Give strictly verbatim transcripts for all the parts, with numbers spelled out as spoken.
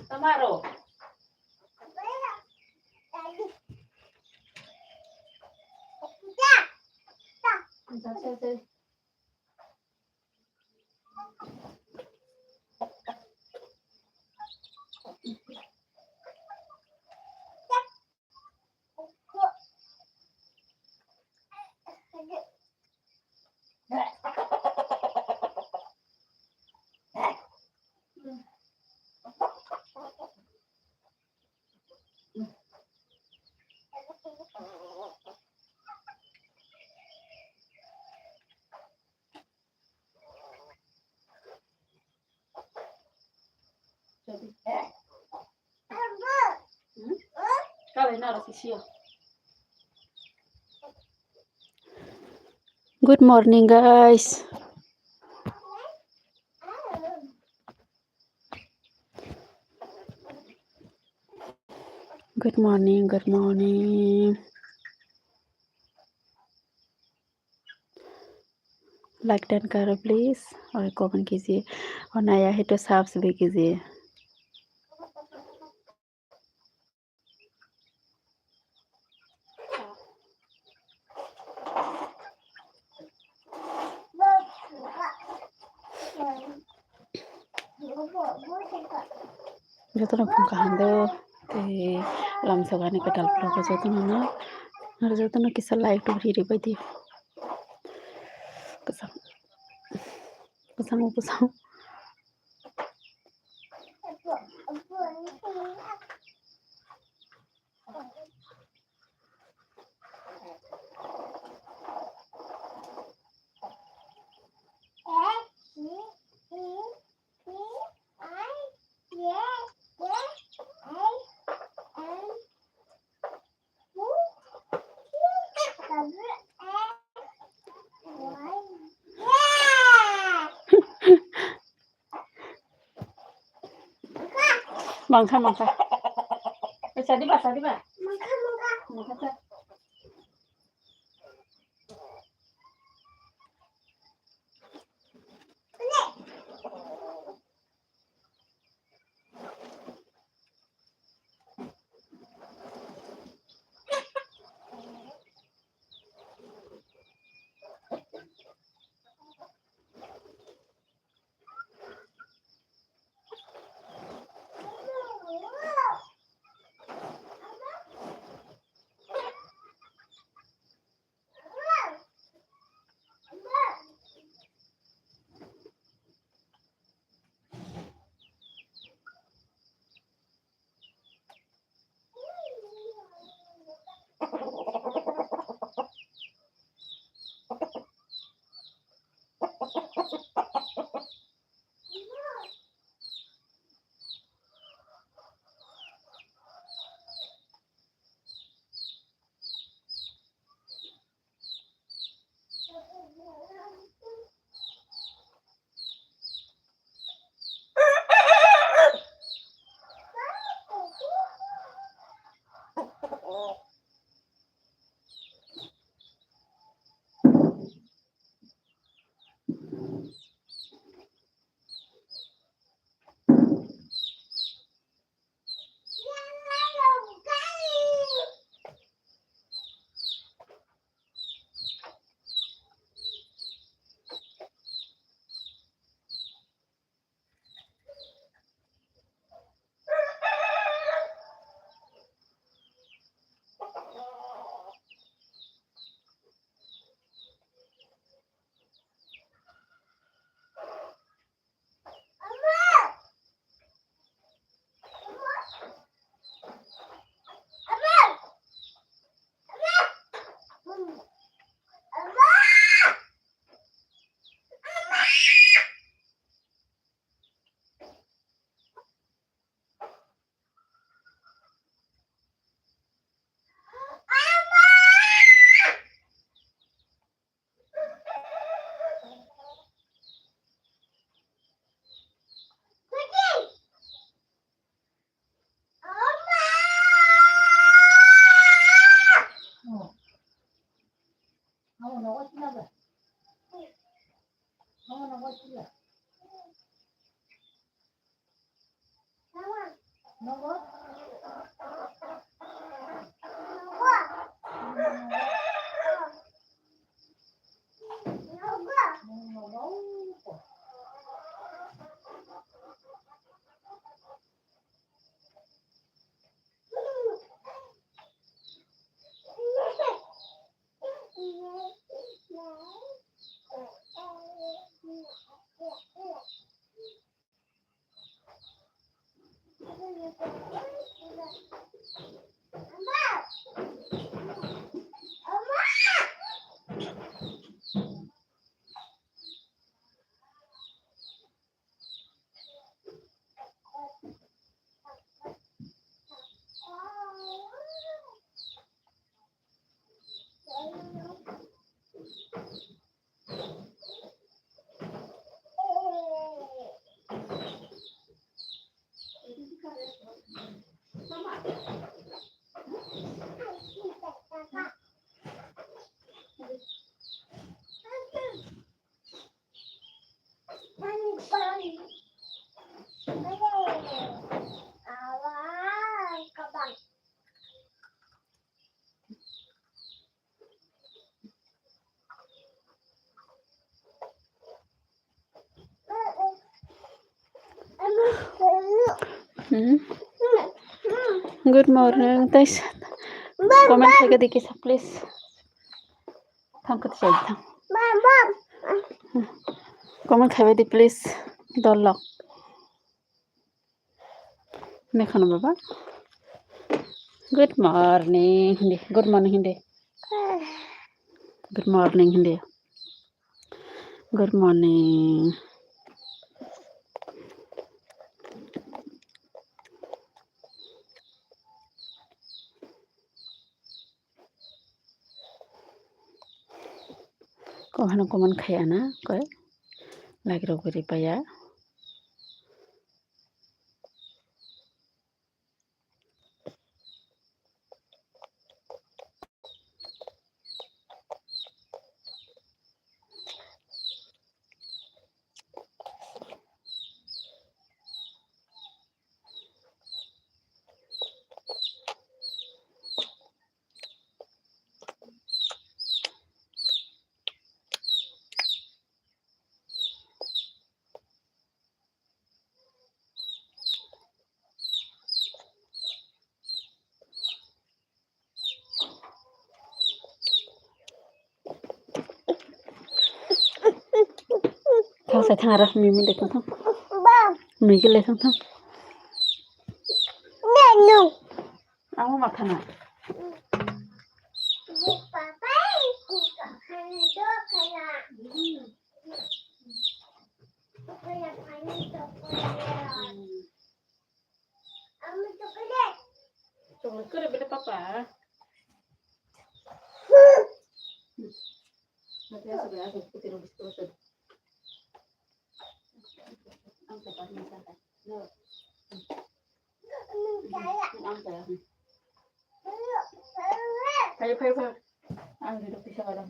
Tamaro. Good morning, guys. Good morning, good morning. Like ten karo please, aur comment kijiye, aur naya hai to subscribe bhi kijiye. Jotono phung kaham de, tei lamsok ani kwtal vlog o jotono no, aro jotono kisa like rw ri ri bai di. Kwchang, kwchang, kwchang. Mangkha, mangkha. Eh, sadi ba, sadi ba. Mangkha, mangkha. Mangkha ta. Hmm? Good morning. Thanks. Comment khaika di kisa, please. Thang kati chai thang. Comment khaibai di, please. Dolok. Dekhano baba. Good morning hindi. Good morning hindi. Good morning hindi. Good morning. Kok hano comment khai ana koi like rok bo ripaya. Thang sai thang ara mimi le thang thang. Migi le thang thang. Amo ma khana. Chocolate kore bele papa. Ayo, ayo, ayo. Ang dito pisa ka lang.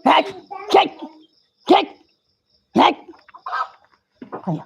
Hek, hek, hek, hek. Ayo.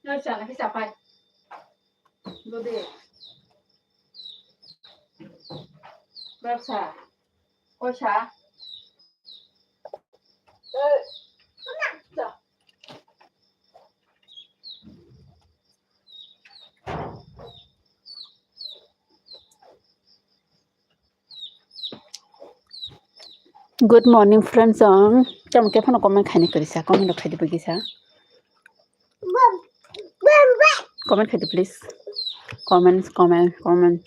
Choi chana khe chapai. Bode. Baksa. Koisa. Good morning, friends. Ang tamo khe phano comment khaini kwrwi sa, comment rok khaidi bagwi sa. Comment khaidi, please. Comments, comment, comment.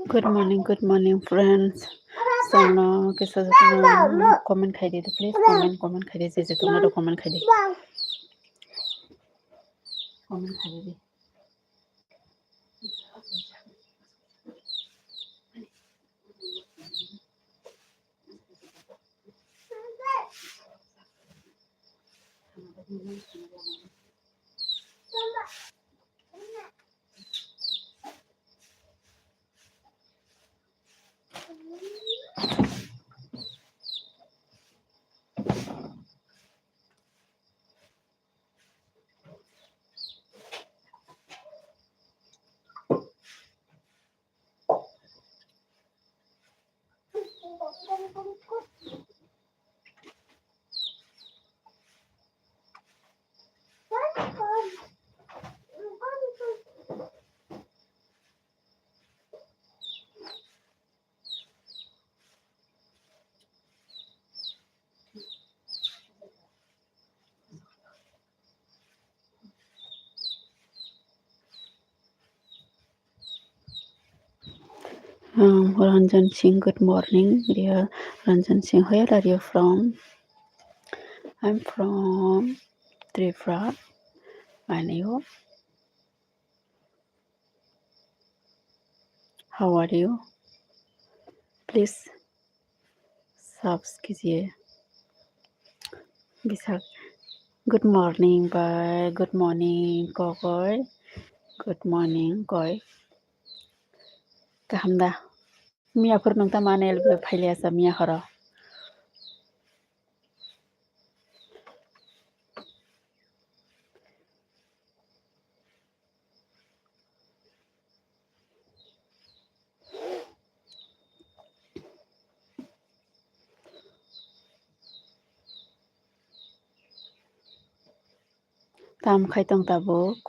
Good morning, good morning, friends. Sono kisa comment khai di, please comment, comment khai di, je je tongna do comment khai di. Comment khai di. Um, Ranjan Singh, good morning, dear Ranjan Singh. Where are you from? I'm from Tripura. And you? How are you? Please subs kijiye. Bisak. Good morning, bye. Good morning, Kokoi. Good morning, Koi. Kaham da? Miya phuru nung ta mane phailiya sa miya horo. Tam khai tong tabuk.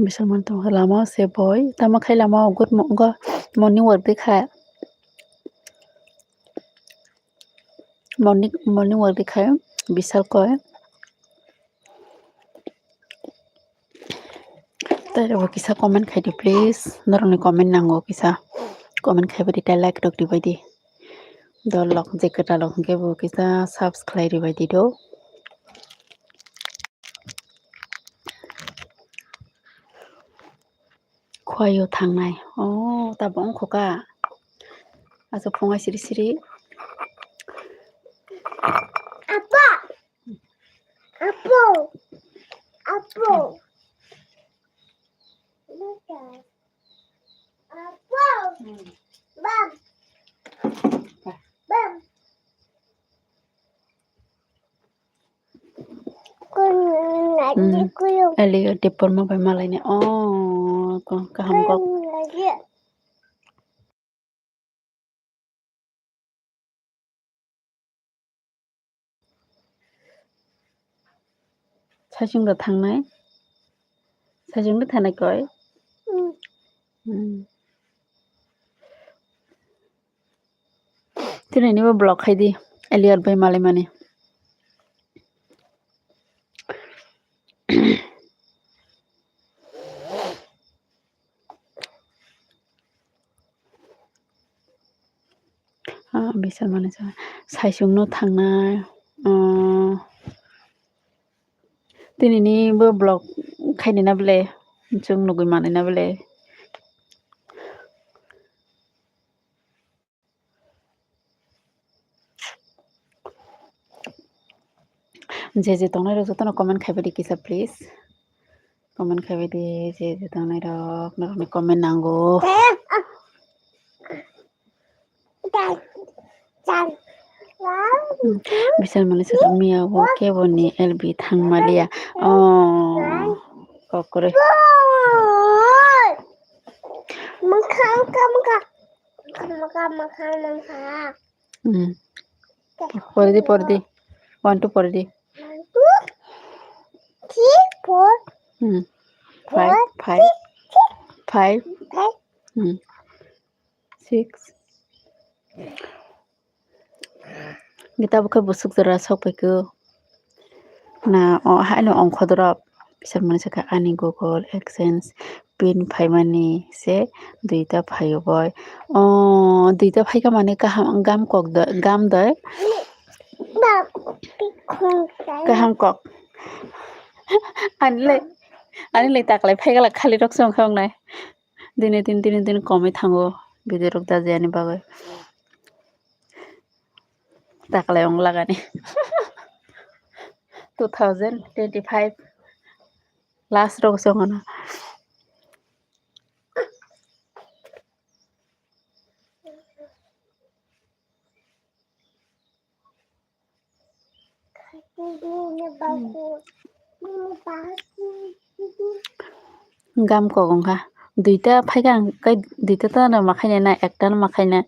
Bisa mantong lama o se boi, tamo khai lama o good mo-, go-, morning walk de kha. Morning, morning walk de kha, bisal koi. Tei rok bo kisa comment khai di please, norokni comment nango kisa, comment khai bai di tei like rok ribai di. Dol rok je kwtal rok hwnkhe bo kisa subscribe ribai di do. Khwlai o thangnai. Oh, tabuk wngkha ka. Aswk phungai siri siri. Apa? Apo. Apo. Apo. Bam. Bam. Kun lagi Hmm. Kuyung. Eli depor ma bai malai ni. Oh, ko kaham kok. Kun lagi. Saichung da thangnai. Saichung da thangnai koi. Hmm. Hmm. Tini ni bo block khai di. Elliot bai malai mani. Ah, bisal mani sa-, saichung no thangnai. Ah, tini ni bo block khai ni na bole, chwng nugui mani na bole. Je je tongnai rok jotono comment khai bai di kisa please. Comment khai bai di je je tongnai rok, norokni comment nango. Hmm, bisal mani sa miya bo kebo ni L B thang maliya. Oh, kokore. Mangkha, mangkha, mangkha. Mangkha, mangkha, mangkha. Hmm. Pore di, pore di. One, two, pore di. One, two, three, four. Hmm. Five, four, five. Six, six. Five. Five. Hmm. Six. Gita bokhe busuk jora sok pai khe. Na, o, haino ongkho dorop. Bisal mani sakha ani Google AdSense pin phaimani se duita phaio boi. O, duita phaikha mani kaham gam kok doi, gam doi. Kaham kok. Ani le, ani le taklai phaikha la khali rok se ongkha ongnai. Dini din, dini din komwi thango video rok da jeyani bagwi. Taklai ong lagani. Two thousand twenty-five last rok se ongna. Gam kok wngkha. Duita phaikha ang, kai duita ta no ma khaina na, ekta no ma khaina.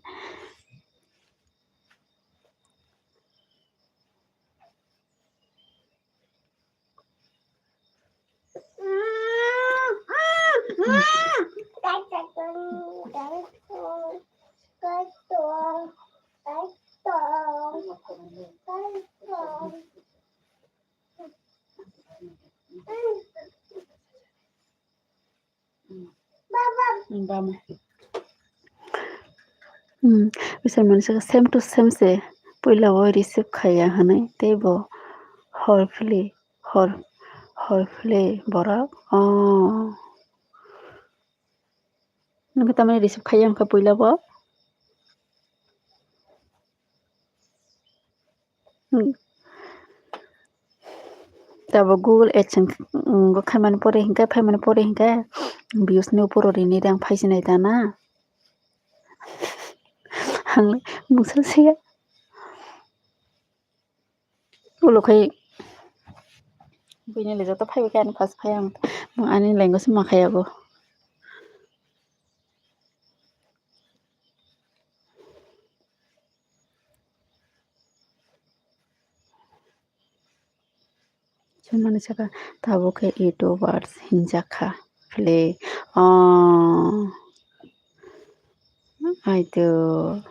Bama. Hmm, bisal mani saka same to same se puila o receive khaiya hinwi tei bo hor phili, hor, hor phili borok. Oh. Nokhe tamani receive khaiya wngkha puila bo. Hmm. Tabuk Google AdSense, mm, khaimani pore hinkhe, phaimani pore hinkhe views ni upor o rini rang phaisinai ta na. Ang mungsa siya. Ulo khai buini le joto phaibai khe ani first phai ang, ani language ma khai abo. Chwng mani saka tabuk khe YouTubers hinjak kha. Play. Oh. Ai to.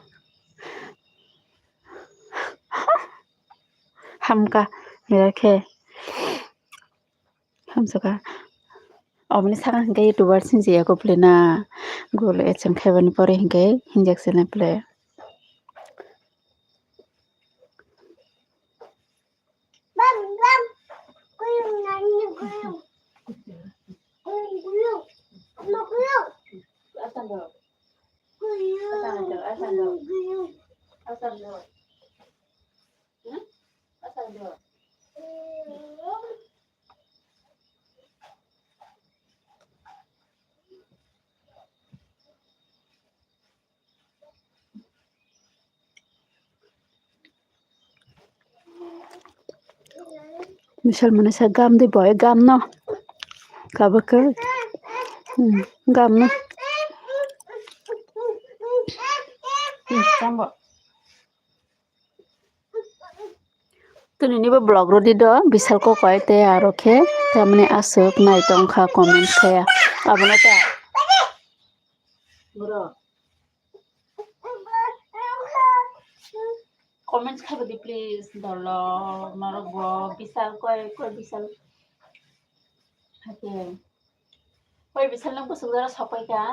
Hamka. Mera khe. Hamsaka. Oboni saka hinkhe YouTubers hinjaya kho play na. Google AdSense khaibani pore hinkhe hinjak se na play. Misal mane sa gam de boy, gam no. Kabaka. Hmm, gam no. Hmm, gam bo. Tini ni bo vlog rw di do, Bisal kokoi tei aro khe tamni aswk nai tong kha comment khe. Abono ta. Bro. Comments khai di please, dolo, norok bo Bisal koi, koi Bisal. Hake. Koi Bisal nang busuk dara sopai ka?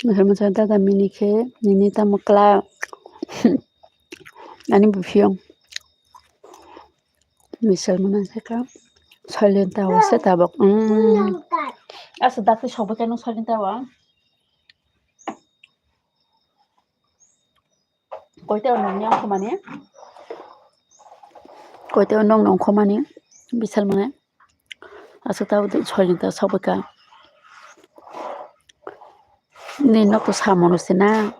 Masa masa dada mini khe nini tamo kla ani buphiyong. Misal mwnang khe ka silent ta o se tabok. Asa dakti sokbai khe nung silent ta o. Koita o nong nong khomani. Koita o nong nong khomani. Bisal mane. Aswk ta bwdwi soi ta sokbai ka. Ni nok to samano se na.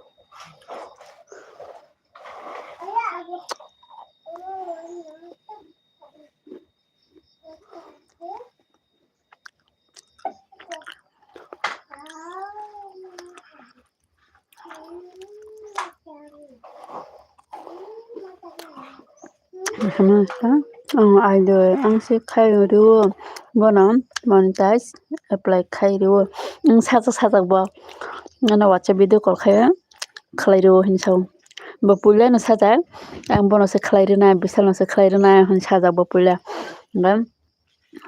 Ang aidoi, ang se khai rw, bono monetize apply khai rw. Ang sajak sajak bo, ano WhatsApp video call khai khlai rw hinwi sao. Bo puila no sajak, ang bono se khlai rwna, Bisal no se khlai rwna hinwi sajak bo puila. Hwnkhe,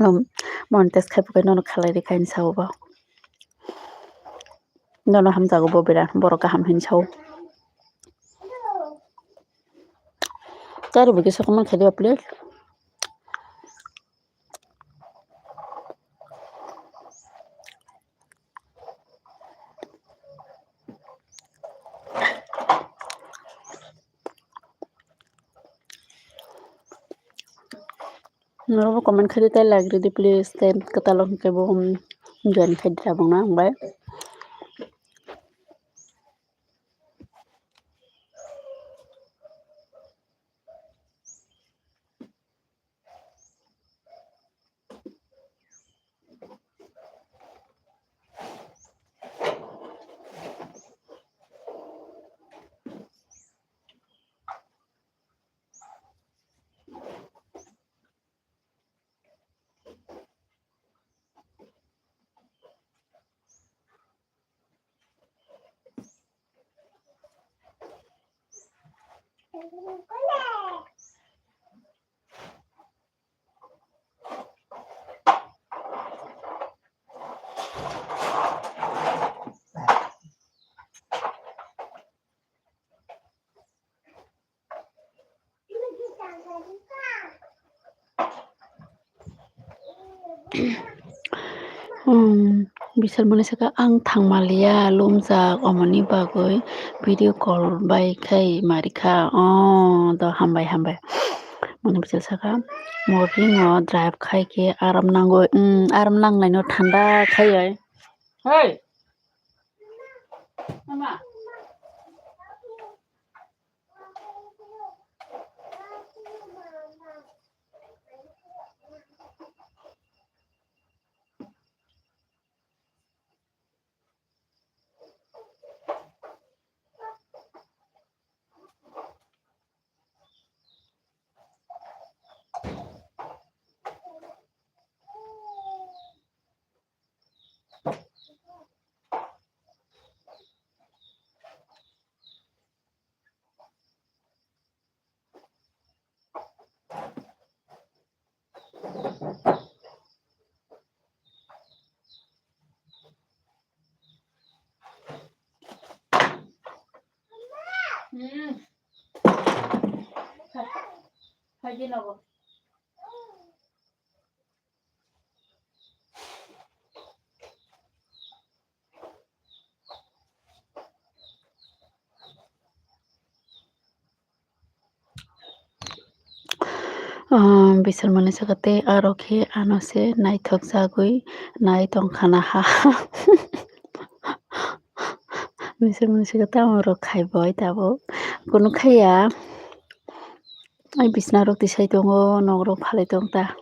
um, monetize khai phukai nono khlai rwkha hinwi sao bo. Nono hamjago bo bera, borok kaham hinwi sao. Kari bo kisa comment khai di ba please. Norok bo comment khai di tei like rw di please, tei kwtal o hwnkhe bo, um, join khai di tabuk na hambai. Hmm, bisal mani saka ang thangmaliya lumjak omoni bagwi video call bai khai marikha. Oh, do hambai hambai. Mani bisal saka morning o drive khai khe aram nangwi, hmm, aram nangnai no thanda khai oi. Hey. Mama. Hmm. Hai, hai di nogo. Ah, bisal mani saka tei aro khe ano se naithok jagwi nai tongkha na ha. Bisal mani saka tamo rok khai bai tabuk kunu khaiya. Ai bisna rok tisai tongo, nok rok phalai tong ta.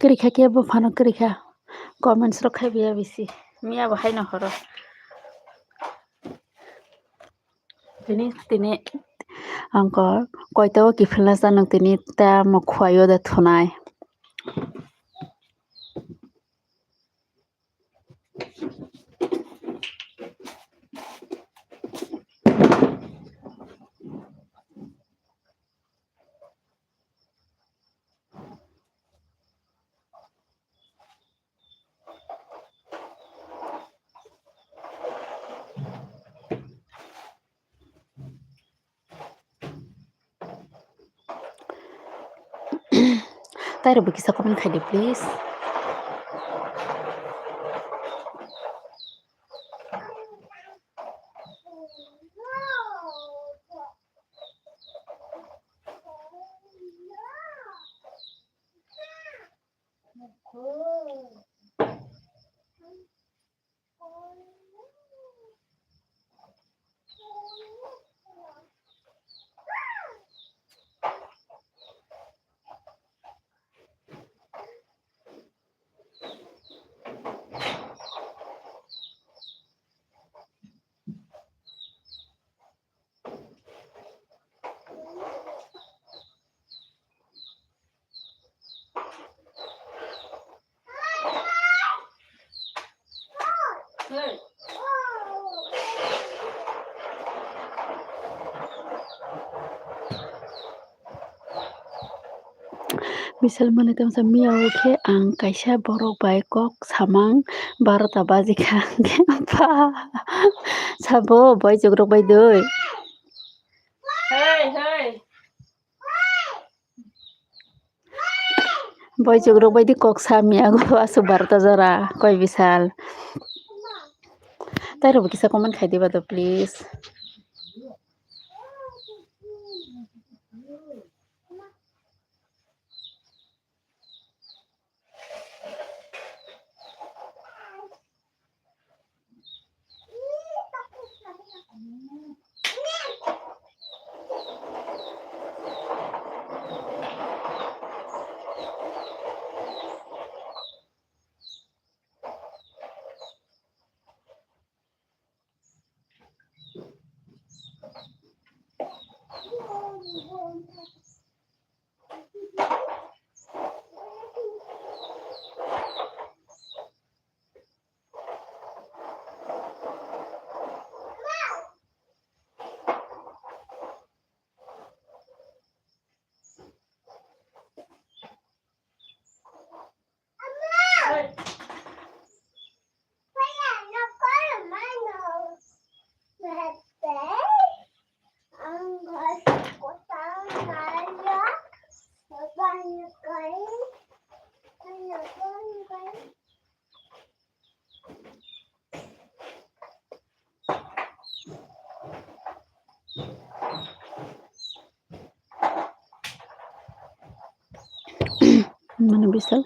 Kwrwikha khe buphano kwrwikha. Comments rok khai biya bisi. Miya bo haino horo. Tini, tini angkor koito kiphilna chanok tini ta mokhuaio da thunai. Tei rwbwi kisa comment khai di, please. Bisal mani tongsa miya o khe ang kaisa borok bai kok samang barota baji kha hwnkhe ba sabo boy chukrok bai dui. Hey, hey. Boy chukrok bai di kok sa miya go aswk barota jora koi bisal. Tai rok bo kisa comment khai di ba do please. Mane Bisal,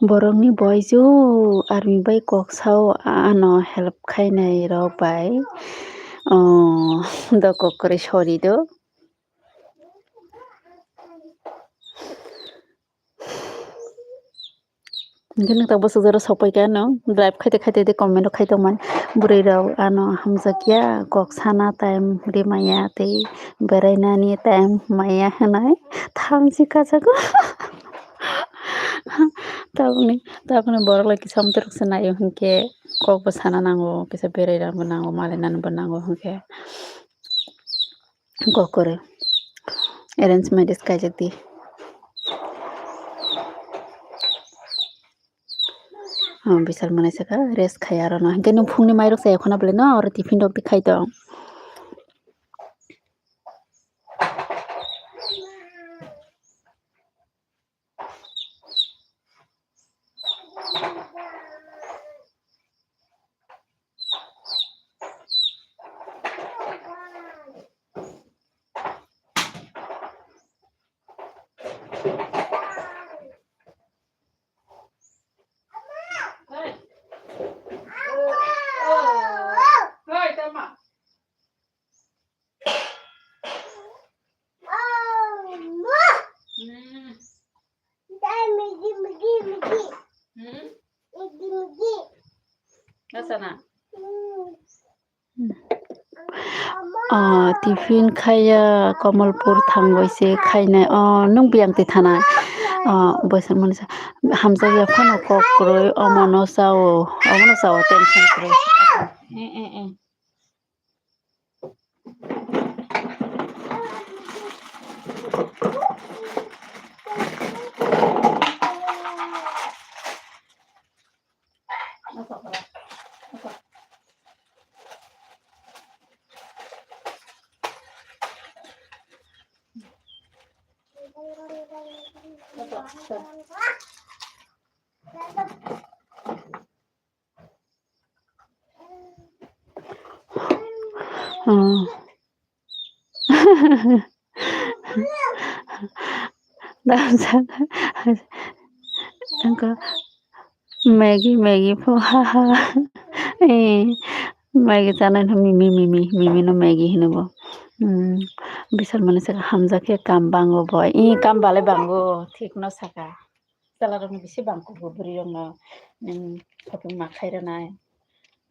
borokni boijo army bai kok sao, ano help khainai rok bai, oh, do kok kwrwi sorry do. Hingke nwng tabuk bwsajak rok sok pai kha, nwng drive khaite khaite de comment rok khai tongmani. Bwrwi rok ano hamjakya, kok sana time rimaya tei berainani time maya hinwi thamchi kajago. Tabukni, tabukni borok lai kisa amtwrwk se naio hinkhe kokbo sana nango, kisa berairokbo nango, malainanibo nango hinkhe. Kokore arrange marriage kaijak di. Oh, Bisal mwnai saka rest khai aro no. Hinkhe nwng phungni mairok chaya khwna bwlai no, oro tiffin rok di khai tong. Ah, tiffin khaiya, Kamalpur thangwi se khainai. Oh, nwng biyang twi thanai. Oh, boisa mwnisa hamjakya phano kok kwrwi, omono chao, omono chao, tension kwrwi. Eh, eh, eh. Oh. Damsa. Tangka Maggie, Maggie pho, ha, ha. Eh, Maggie chanai no mimi, mimi, mimi no Maggie hino bo. Hmm, Bisal mwnai saka hamjakya kam bango bo. Eh, kam balai bango, thik no saka. Chwla rokni bisi bang kubu bwrwi rokno, mm, shopping ma khai rwnai,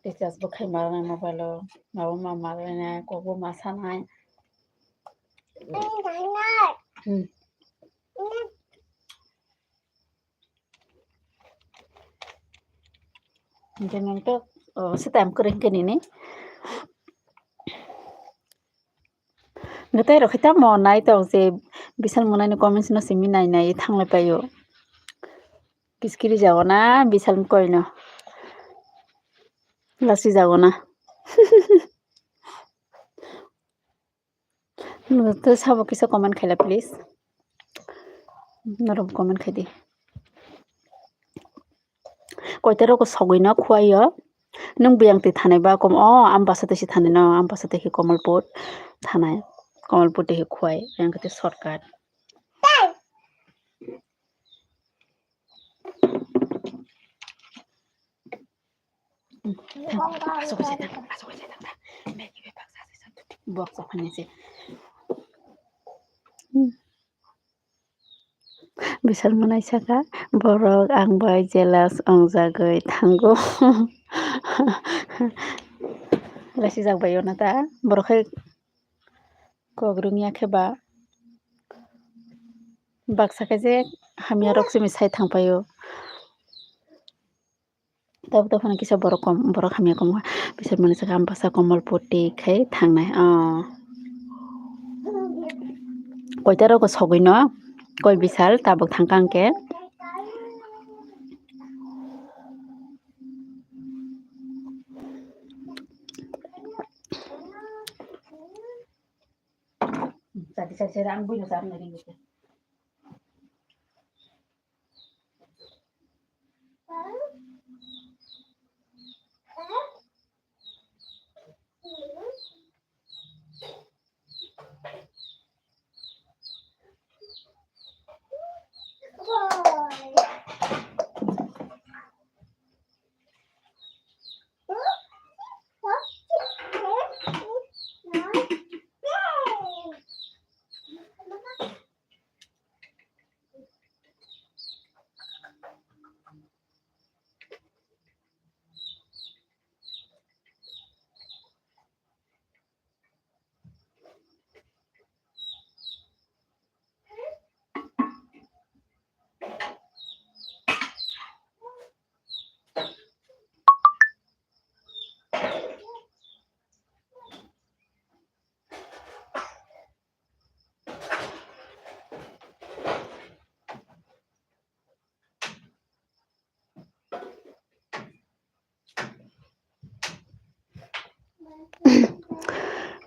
recharge bo khai ma rwnai mobile o, ma bo ma ma rwnai, kok bo ma sanai. Hmm. Hingke nwng to, oh, se time kwrwi hingke nini. Nwng tei rok khe tamo nai tong je Bisal mwnai ni comments no simi nai nai thanglai paio. Kiskiri jago na Bisal mkoi no. Lasi jago na. Nwng tei sabo kisa comment khaila please. Norok comment khai di. Koita rok sogwi no khuaio. Nwng biyang twi thanai ba kom, o, am basa twi se thanai no, am basa twi khe Kamalpur thanai. Kamalpur twi khe khuai, yang khe shortcut. Asok se tang, asok se tang ta. Bok sok phani se. Bisal mwnai saka, borok ang bai jealous wngjagwi thango. Lasijak bai o na ta, borok hai kok rwngya khe ba baksa khe je hamya rok simi sai thang paio. Tabuk tei phano kisa borok kom, borok hamya kom kha. Bisal mwnai saka am basa Kamalpur twi khai thangnai. Oh. Koita rok sogwi no, koi Bisal tabuk thang kang khe. Sadi, sadi, sadi, ang buino sa, ang naging gusto.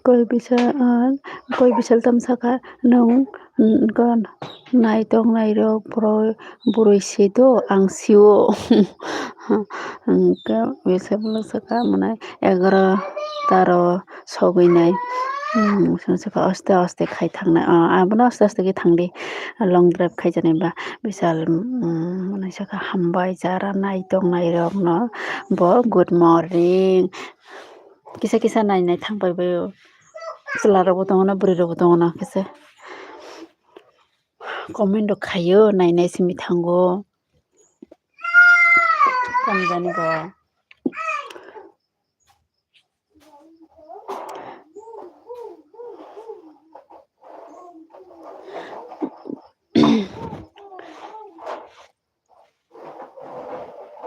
Koi bisal, ah, koi bisal tam saka nwng, mm, kon naitok nairok bwrwi, bwrwi si do ang sio. Hwnkhe bisal saka mwnai egaroh taro sogwi nai. Hmm, chwng saka aste aste khai thangnai. Ah, abono aste aste khe thangdi. Long drive khaijaknai ba. Bisal, um, mwnai saka hambai jara naitok nairokno bo good morning. Kisa kisa nai nai thang pai baio. Chwla rokbo tongo na, bwrwi rokbo tongo na kisa. Comment rok khaio, nai nai simi thango. Tamo jani bo.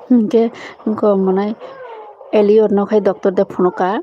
Hwnkhe wngkha mwnai Eliot no khai doctor de phunukha.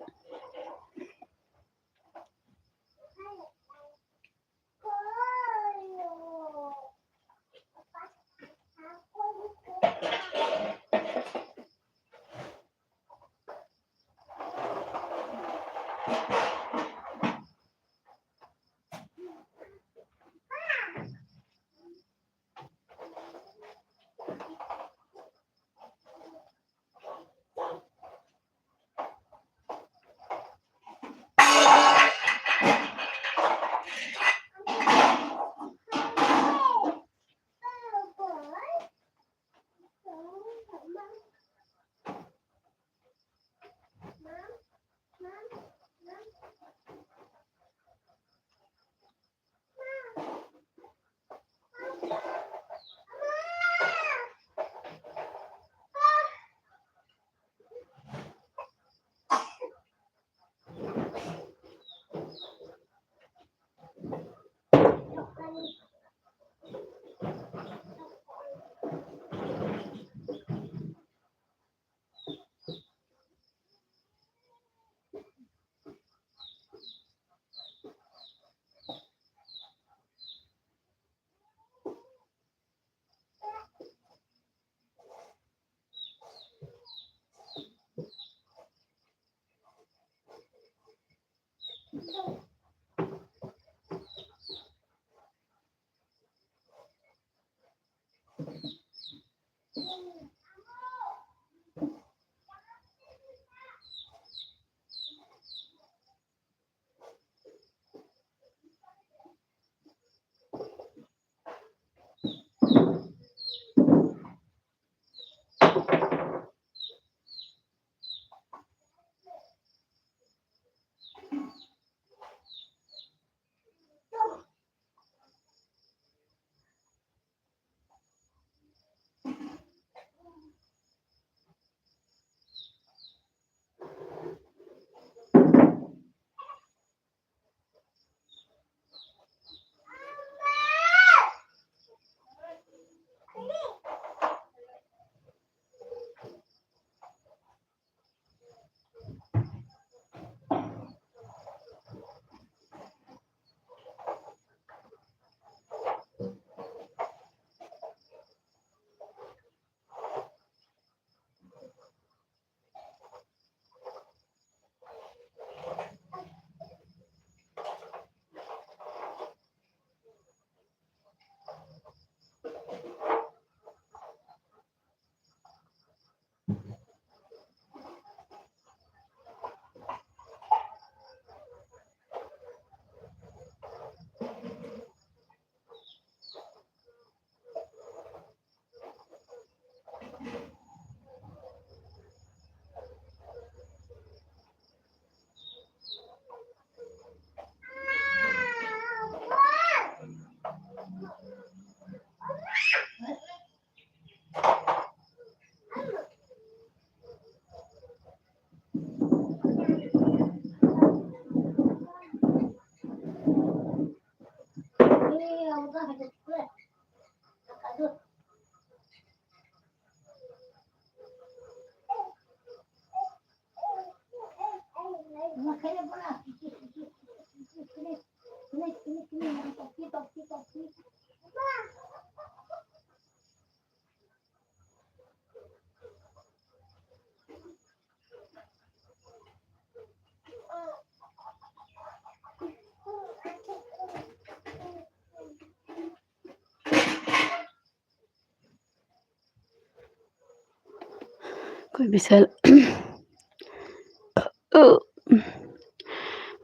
Koi bisal.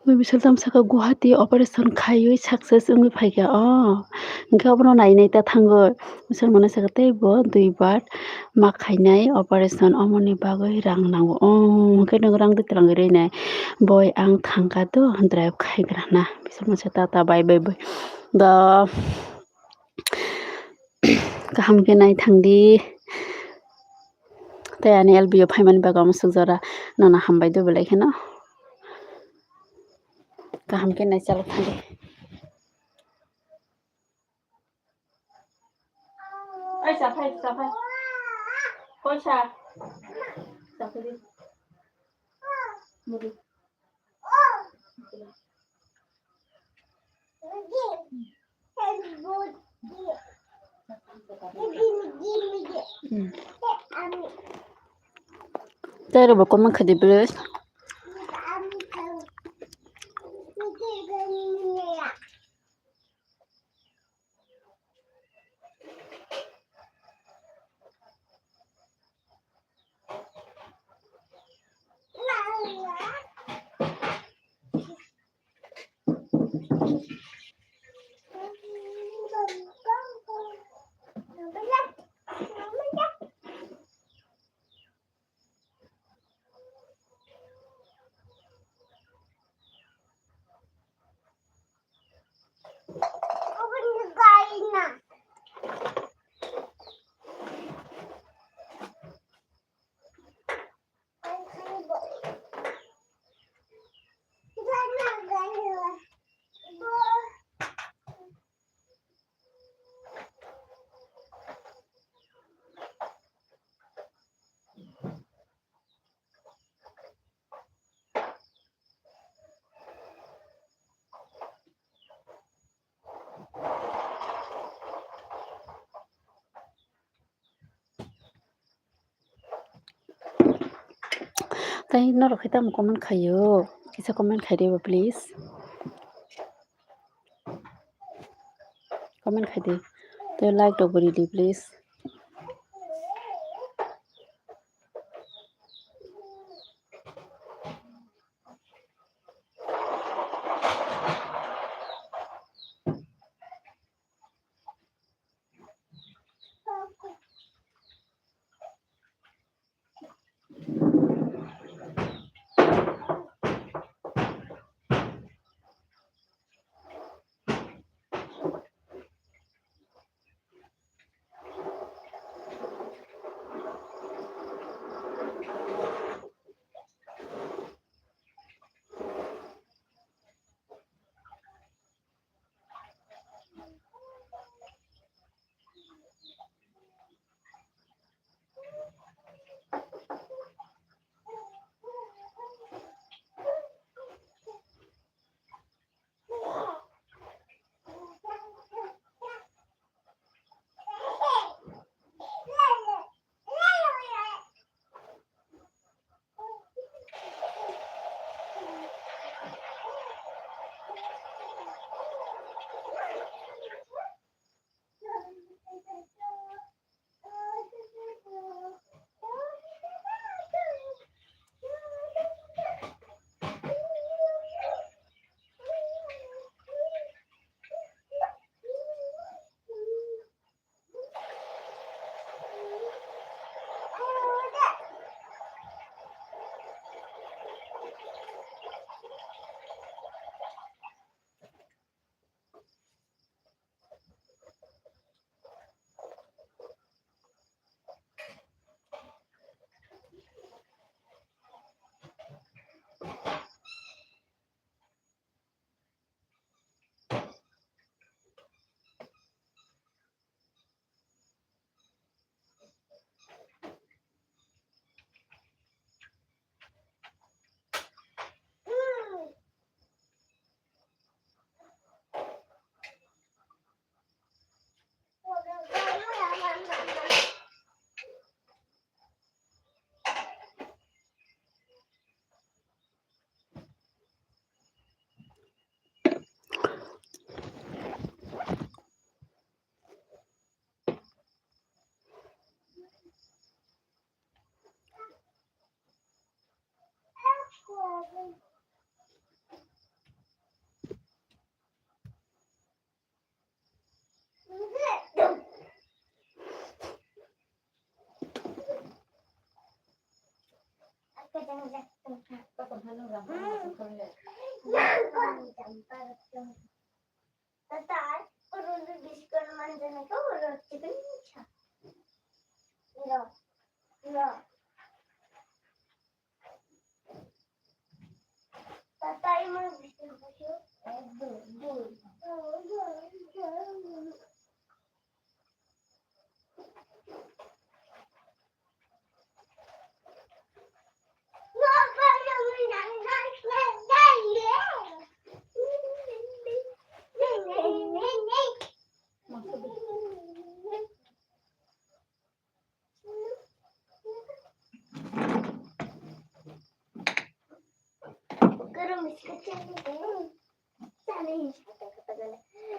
Koi bisal tam saka Guwahati operation khaiwi success wngwi phaikha. Oh, hwnkhe obono nai nai ta thango. Bisal mano saka tei bo duibar ma khainai operation, omoni bagwi rang nango. Oh, hwnkhe nwng rang de twrangwi rwnai. Boi ang thangkha do drive khaigra na. Bisal mano saka tata bye bye bye. Do. Kaham khe nai thangdi. Tei ani L B o phaimani bagwi omo suk jora nono hambai do belai kheno. Kaham khe nai chalok thangdi. Ai, sa phai, sa phai. Koi sa. Sa phai di. Mudi. Tei rwbo comment khaidi, please. Tei norok khe tamo comment khaio? Kisa comment khai di bo, please. Comment khai di. Tei like rok bo ri di, please.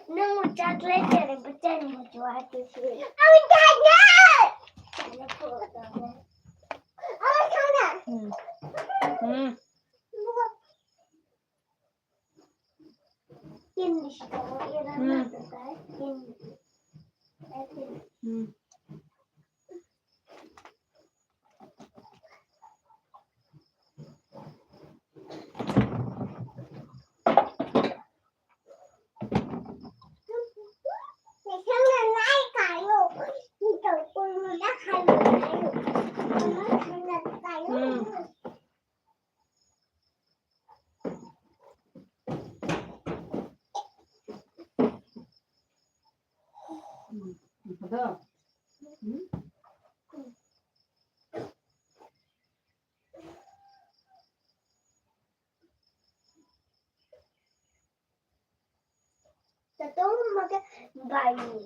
Nung chocolate cherry bwchani muchwa hati si. Ang chana. Ang chana. Hmm. Hmm. Candy. Hmm. Hmm. Tato maga bayu.